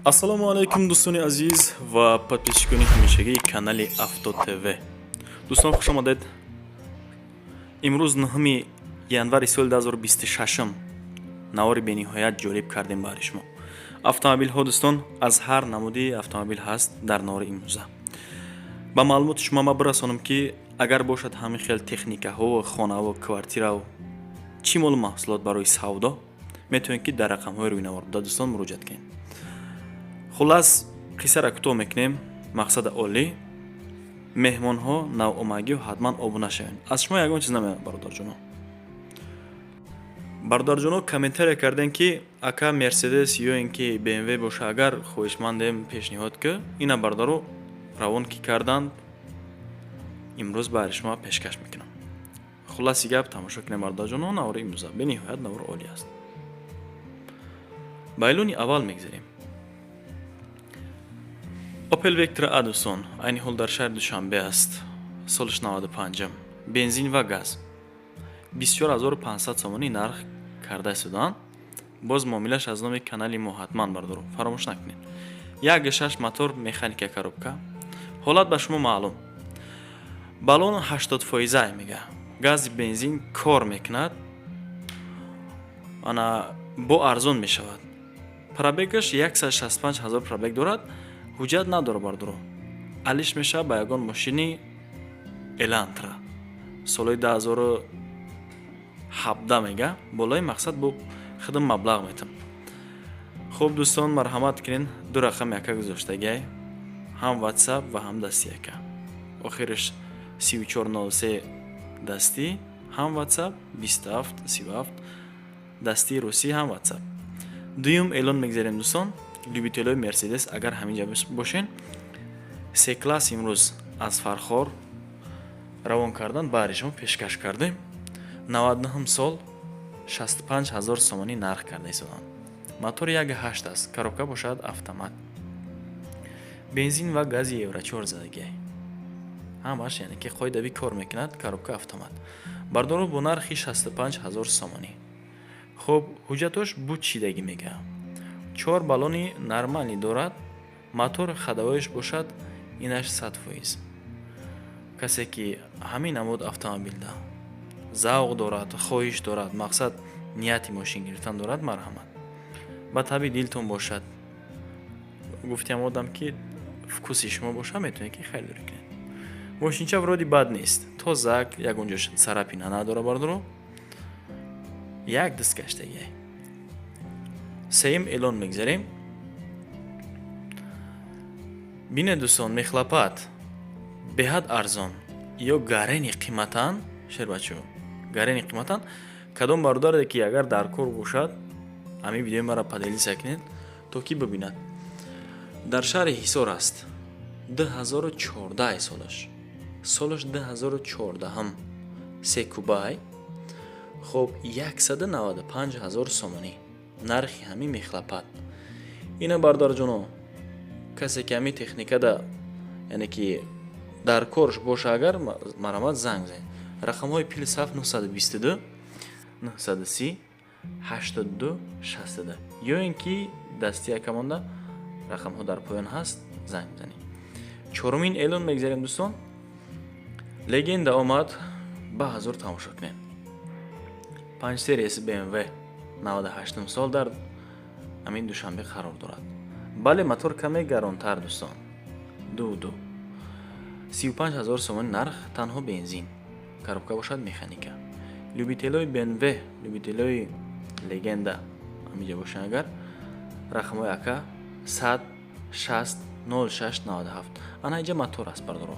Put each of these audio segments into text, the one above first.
Ассалому алайкум, дӯстони азиз ва подписчикони ҳамешагии канали Авто ТВ. Дӯстон, хуш омадед. Имрӯз, 9 январи соли 2026, навори бениҳоят ҷолиб кардем баҳри шумо. Автомобилҳо, дӯстон, аз ҳар намуди автомобил ҳаст дар навори имрӯза. Ба маълумоти шумо ма бирасонам, ки агар бошад ҳамин хел техникаҳо, хонаву квартираву чӣ молу маҳсулот барои савдо, метавонед, ки дар рақамҳои рӯйнавор буда, дӯстон, муроҷиат кунед. Хуллас, қиссара кӯтоҳ мекунем. Мақсада олӣ, меҳмонҳо навомагиҳо ҳатман обуна шавед. Аз шумо ягон чиз намеояд, бародарҷоно. Бародарҷоно, комментария кардем, ки ака, Мерседес ё ин ки БМВ боша, агар хоҳишмандем, пешниҳод ки. Ина, бародаро, равон ки карданд, имрӯз баҳри шумо пешкаш мекунам. Хулласи гап, тамошо кунем, бародарҷоно, навори имрӯза бениҳоят навори олӣ аст. Ба эълони аввал мегзарем. Опел Вектра А, дӯстон, айни ҳол дар шаҳри Душанбе аст. Солаш 95, бензин ва газ, 24 500 сомонӣ нарх карда истоданд. Боз муомилаш аз номи канали мо ҳатман, бардоро, фаромӯш накунед. 1,6 мотор, механика, коробка. Ҳолат ба шумо маълум. Баллон 80 фоиза мега. Гази, бензин кор мекунад. Ана бо арзон мешавад. Пробегаш 165 ҳазор пробег дорад. Ҳуҷҷат надорад, бардоро. Алиш мешавад ба ягон мошини Элантра солҳои 2017 мега. Болои мақсад бо худам маблағ метам. Хуб, дӯстон, марҳамат кунед. Ду рақами яка гузоштагиай, ҳам WhatsApp ва ҳам дасти яка. Охираш 3403 дастӣ, ҳам WhatsApp, 2737 дастии русӣ, ҳам WhatsApp. Дуюм эълон мегзарем, дӯстон. Любителои Мерседес агар ҳамин ҷа бошен, се класс имрӯз аз Фархор равон кардан, баҳри шумо пешкаш кардем. 99 сол, 65 ҳазор сомонӣ нарх карда истоданд. Мотори 1,8 аст, коробка бошад автомат, бензин ва гази евро 4 задагиай, ҳамаш, яъне ки қоидавӣ кор мекунад, коробка автомат, бардору, бо нархи 65 ҳазор сомонӣ. Хуб, ҳуҷҷатош буд чидагӣ мега. Чор баллони нормалӣ дорад. Мотор ходовояш бошад, инаш 100%. Касе ки ҳамин намуд автомобилда завқ дорад, хоҳиш дорад, мақсад, нияти мошин гирифтан дорад, марҳамат, ба таби дилтон бошад. Гуфтиам одам ки вкуси шумо бошад, метавонед, ки харидорӣ кунед. Мошинча вроде бад нест, тозак, ягон ҷош царапина надора, бардоро, як дист гаштагиай. Сеюм эълон мегзарем. Бинед, дӯстон, мехлапад беҳад арзон ё гарени қиматан, шербачо, гарени қиматан. Кадом бародаре ки агар дар кор бошад, ҳамин видеои маро поделиться кунед, то ки бибинад. Дар шаҳри Ҳисор аст. 2014 солаш, солаш 2014, се кубай. Хуб, 195 ҳазор сомонӣ нархи ҳамин мехлапад. Ина, бародарҷоно, касе ки ҳамин техникада, яъне ки дар корш боша, агар марҳамат, занг занед. Рақамҳои +7 922 930 82 62 ё ин ки дасти яка монда, рақамҳо дар поён ҳаст, занг бизанед. Чорумин эълон мегзарем, дӯстон. Легенда омад, ба ҳазур тамошо кунед. Панҷ серияси БМВ, 98 сол, дар ҳамин Душанбе қарор дорад. Бале, мотор каме гаронтар, дӯстон, ду ду, 35 ҳазор сомонӣ нарх, танҳо бензин, коробка бошад механика. Любителои БМВ, любителои легенда ҳаминҷа бошанд агар, рақамҳои ака 100 60 06 97. Ана инҷа мотор аст, бардоро.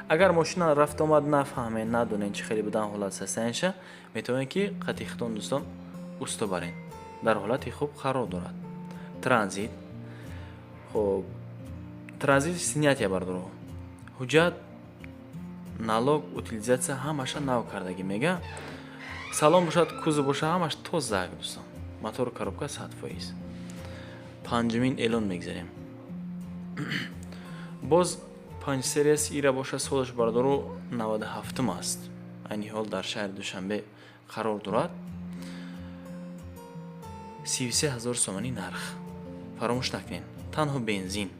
Агар мошина рафтомад нафаҳмед, надонед, чӣ хеле будан ҳолат состояниеша, метавонед, ки қати хитон, дӯстон, усто барен. Дар ҳолати хуб қарор дорад. Транзит, хуб, транзит снятия, бардоро. Ҳуҷҷат, налог, утилизация ҳамаша нав кардагӣ мега. Салон бошад, кузов бошад, ҳамаш тозак, дӯстон. Мотору коробка 100%. Панҷумин эълон мегзарем. Боз панҷ серияс ира бошад, солаш, бардору, 97 аст. Айни ҳол дар шаҳри Душанбе қарор дорад. 33 ҳазор сомонӣ нарх. Фаромӯш накунед. Танҳо бензин.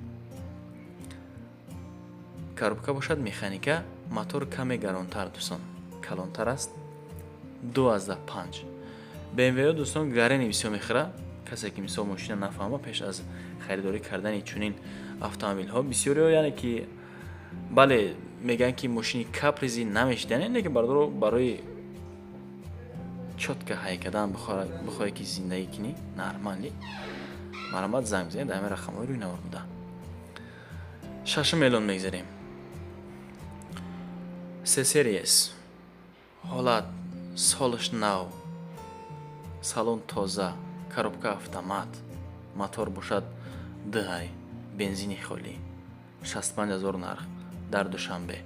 Коробка бошад механика, мотор каме гаронтар, дӯстон, калонтар аст, 2,5. БМВ дӯстон гарени бисёр мехӯрад. Касе ки мисол мошина нафаҳма, пеш аз харидорӣ кардани чунин автомобилҳо бисёриҳо, яъне ки бале, мегӯянд ки мошини капризи намешидан, лекин бародаро, барои чётко ҳай кардан бихоҳе ки зиндагӣ кунӣ нормально, марҳамат, занг бизанед дар ҳамин рақамҳои рӯи навор буда. Шашум эълон мегзарем. Се Series, ҳолат солаш нав, салон тоза, коробка автомат, мотор бошад дҳай, бензини холӣ, 65 000 нарх, дар Душанбе,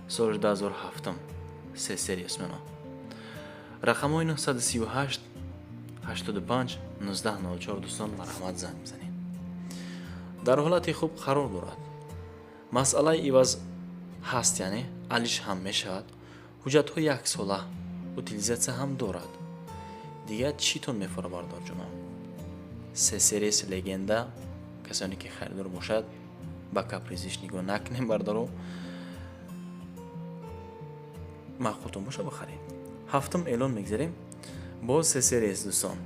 соли 2007. Се Series мено. Рақамҳои 938 85 1904, дӯстон, марҳамат, занг бизанед. Дар ҳолати хуб қарор дорад, масъалаи иваз ҳаст, яъне алиш ҳам мешавад, ҳуҷҷатҳо яксола, утилизация ҳам дорад. Дигар читон мефора, бардорҷоно? Се Series легенда. Касоне ки харидор бошад, ба капризиш нигоҳ накунем, бардоро, маъқултон боша, бихаред. Ҳафтум эълон мегзарем. Боз Се Series, дӯстон,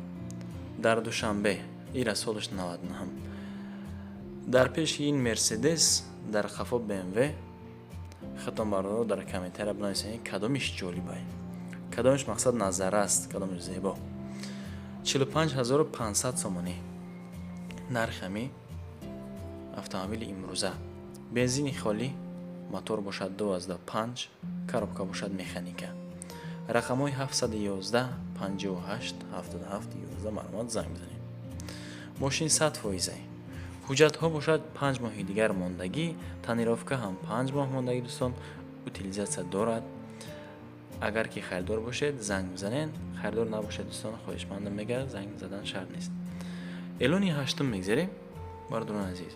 дар Душанбе, ира солаш 99. Дар пеши ин Мерседес, дар қафо БМВ. Худтон, бардоро, дар комментария бинависед, кадомиш ҷолибай, кадомиш мақсад назар аст, кадомиш зебо. 45 500 сомонӣ нархи ҳами автомобили имрӯза, бензини холӣ, мотор бошад 2,5, коробка бошад механика. Рақамҳои 711 58 77 11, марҳамат, занг бизанед. Мошин 100%-ай, ҳуҷҷатҳо бошад 5 моҳи дигар мондагӣ, тонировка ҳам 5 моҳ мондагӣ, дӯстон, утилизация дорад. Агар ки харидор бошед, занг бизанед, харидор набошед, дӯстон, хоҳишмандам, мега, занг задан шарт нест. Эълони ҳаштум мегзарем, бардорони азиз.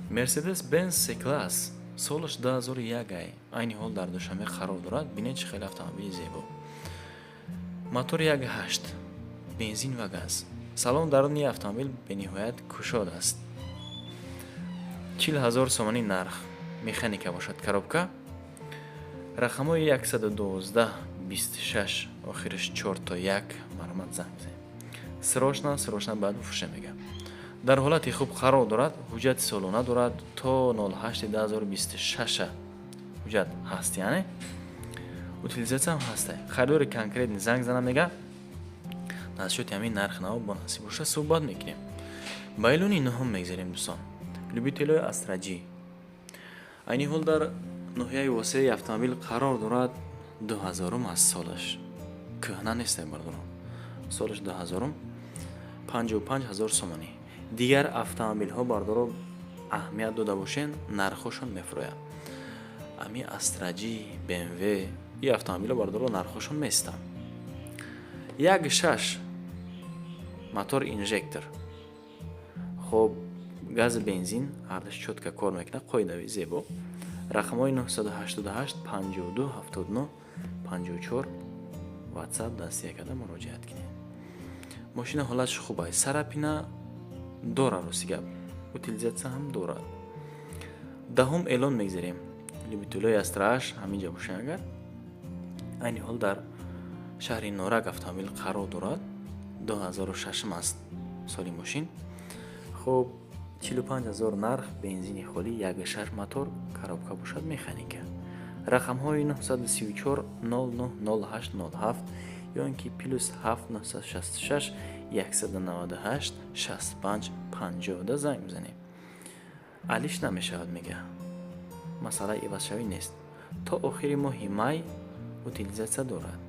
Мерседес Бенз С класс, солаш 2001 ай, айни ҳол дар Душанбе қарор дорад. Бинед, чӣ хеле автомобили зебо. Мотор 1,8, бензин ва газ. Салон даруни автомобил бениҳоят кушод аст. 40 000 сомонӣ нарх, механика бошад коробка. Рақамҳои 112 26, охираш 4 то 1, марҳамат, занг бизанед. Срочно, срочно бояд бифурӯшем, мега. Дар ҳолати хуб қарор дорад, ҳуҷҷати солона дорад, то 08 2026 ҳуҷҷат ҳаст, яъне утилизация ҳам ҳаста. Харидори конкретный занг зана, мега, насчёти ҳамин нарх наво бо насиб боша суҳбат мекунем. Ба эълони нуҳум мегзарем, дӯстон. Любителои Астра Ҷи, айни ҳол дар ноҳияи Восеи автомобил қарор дорад, 2000-ум аз солаш, кӯҳна несте, бардорон, солаш 2000-ум, 55 000 сомонӣ. Дигар автомобилҳо, бардоро, аҳамият дода бошен, нархҳошон мефурӯяд. Ами Астра Ҷи, БМВ, и автомобилҳо, бардоро, нархҳошон местанд. 1,6 мотор, инжектор, хоб, гази, бензин ҳардаш чётко кор мекунад, қоидави зебо. Рақамҳои 988 52 79 54, WhatsApp дастия карда муроҷиат кунед. Мошина ҳолатш хуб аст, царапина дора, рости гап, утилизация ҳам дорад. Даҳум эълон мегзарем. Любителои Астра Аш ҳаминҷа бошед агар, айни ҳол дар шаҳри Норак автомобил қарор дорад, 2006 аст соли мошин. Хуб, 45 000 нарх, бензини холӣ, 1,6 мотор, коробка бошад механика. Рақамҳои 934 09 08 07 ё ин ки +7 966 198 65 50 занг бизанед. Алиш намешавад, мега, масъалаи ивазшавӣ нест, то охири моҳи май утилизация дорад.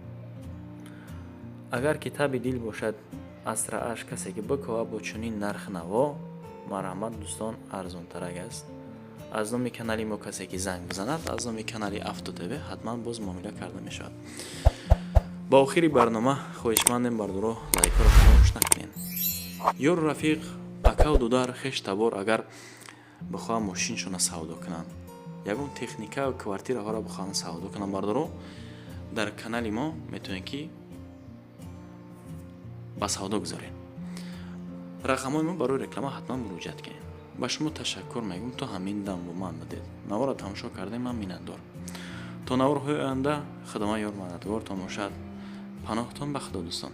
Агар ки таби дил бошад, Астра Аш касе ки бикова бо чунин нарх наво, марҳамат, дӯстон, арзонтарак аст. Аз номи канали мо касе ки занг бизанад, аз номи канали Авто ТВ ҳатман боз муомила карда мешавад. Ба охири барнома хоҳишмандем, бардоро, лайкҳоро фаромӯш накунед. Ёру рафиқ, акаву дудар, хеш табор агар бихоҳам мошиншона савдо кунанд, ягон техника, квартираҳоро бихоҳанд савдо кунанд, бардоро, дар канали мо метавонед ки ба савдо гузоред. Рақамҳои мо барои реклама ҳатман муроҷиат кунед. Ба шумо ташаккур мегӯм, то ҳамин дам бо ман будед, наворро тамошо кардем, ман миннатдор. То наворҳои оянда Худованд ёр мададгортон бошад. Паноҳтон ба Худо, дӯстон.